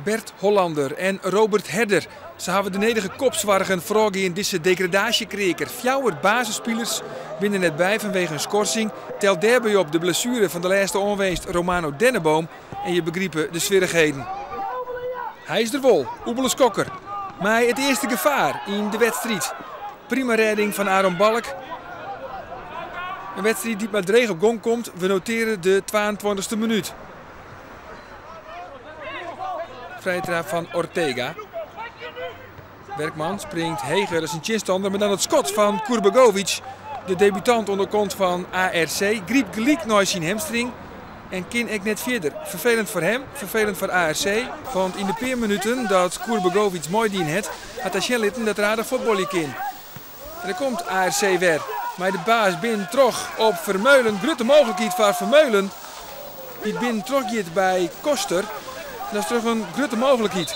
Bert Hollander en Robert Herder. Se hawwe de nedige kopsoargen foarôfgeand dizze degradaasjekreaker. Fjouwer basisspilers binne der net by fanwege in skorsing. Tel dêrby op de blessuere fan de lêste oanwinst Romano Denneboom en je begripe de swierrichheden. Hy is der wol, Oebele Skokker. Mei it earste gefaar yn de wedstriid. Prima rêding fan Aaron Balk. In wedstriid dy't mar dreech op gong komt. We notearje de 22e minút. Frije traap fan Ortega. Werkman springt heger as syn tsjinstanner, mar dan it skot fan Kurbegovic. De debutant oan de kant fan ARC grypt gelyk nei syn hamstring en kin ek net fierder. Ferfelend foar him, ferfelend foar ARC, want yn de pear minuten dat Kurbegovic meidien hat, hat hy sjen litten dat er aardich fuotbalje kin. En dan komt ARC wer mei de baas binnen troch op Vermeulen. Grutte mooglikheid foar Vermeulen, dy't binnen troch giet by Koster. En dat is troch in grutte mooglikheid.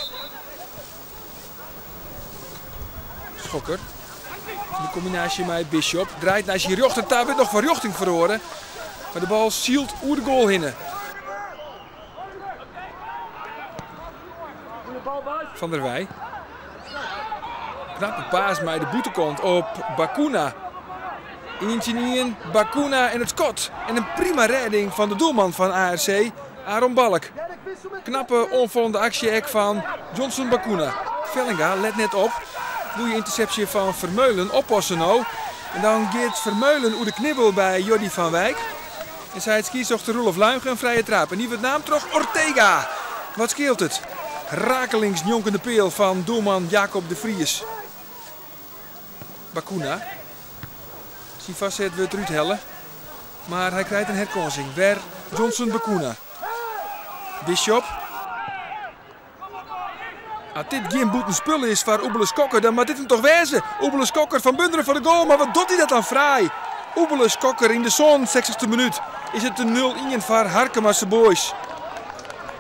Schokker. Yn de kombinaasje mei Bishop. Draait nei syn rjochter ta, wurdt noch fan rjochting feroare. Mar de bal sylt oer de goal hinne. Van der Wij. Knappe paas mei de bûtenkant op Bakuna. Ien tsjin ien, Bakuna en it skot. En in prima rêding fan de doelman fan ARC, Aaron Balk. Knappe oanfallende aksje ek fan Johnson Bakuna. Vellinga let net op. Goeie yntersepsje fan Vermeulen. Oppasse no. En dan giet Vermeulen oer de knibbel by Jordi van Wijk. En seit skiedsrjochter Roelof Luinge in frije traap. En dy wurdt naam troch Ortega. Wat skeelt it? Rakelings njonken de peal fan doelman Jacob de Vries. Bakuna. Syn foarset wurdt derút helle. Mar hy krijt in herkânsing. Wer Johnson Bakuna. Bishop. As dit gjin bûtenspul is foar Oebele Skokker, dan moat dit him toch wêze. Oebele Skokker van Bunderen foar de goal, mar wat docht hy dat dan fraai. Oebele Skokker yn de 67e minút is it de 0-1 foar Harkemase Boys.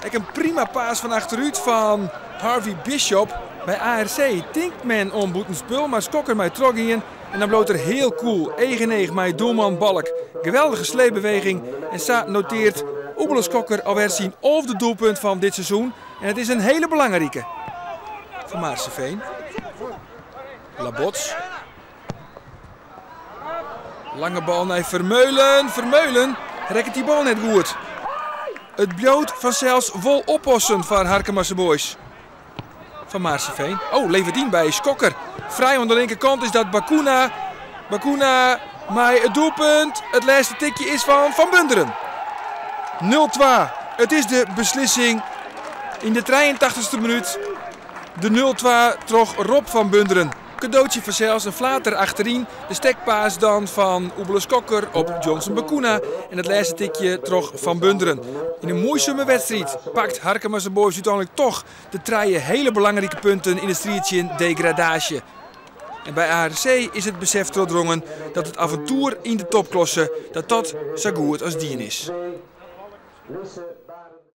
Ek in prima paas fan achterút fan Harvey Bishop. By ARC tinkt men oan bûtenspul, mar Skokker mei trochgean en dan bliuwt er hiel koel, each yn each mei doelman Balk. Geweldige sleepbeweging en sa noteart Oebele Skokker alwer syn alfde doelpunt fan dit seizoen. En it is in hiele belangrike foar Maarsseveen. Labots. Lange bal nei Vermeulen. Vermeulen rekket dy bal net goed. It bliuwt fansels wol oppassen foar Harkemase Boys. Van Maarsseveen. Oh, levert yn by Skokker. Frij oan de linkerkant is dat Bakuna. Bakuna mei it doelpunt. It lêste tikje is fan Van Bunderen. 0-2. It is de beslissing yn de 83ste minút. De 0-2 troch Rob van Bunderen. Kadootsje fansels, in flater achteryn. De stekpaas dan fan Oebele Skokker op Johnson Bakuna. En it lêste tikje troch Van Bunderen. Yn in muoisume wedstriid pakt Harkemase Boys úteinlik toch de trije hiele belangrike punten yn de striid tsjin degradaasje. En by ARC is it besef trochdrongen dat it aventoer yn de topklasse dat dat sa goed as dien is.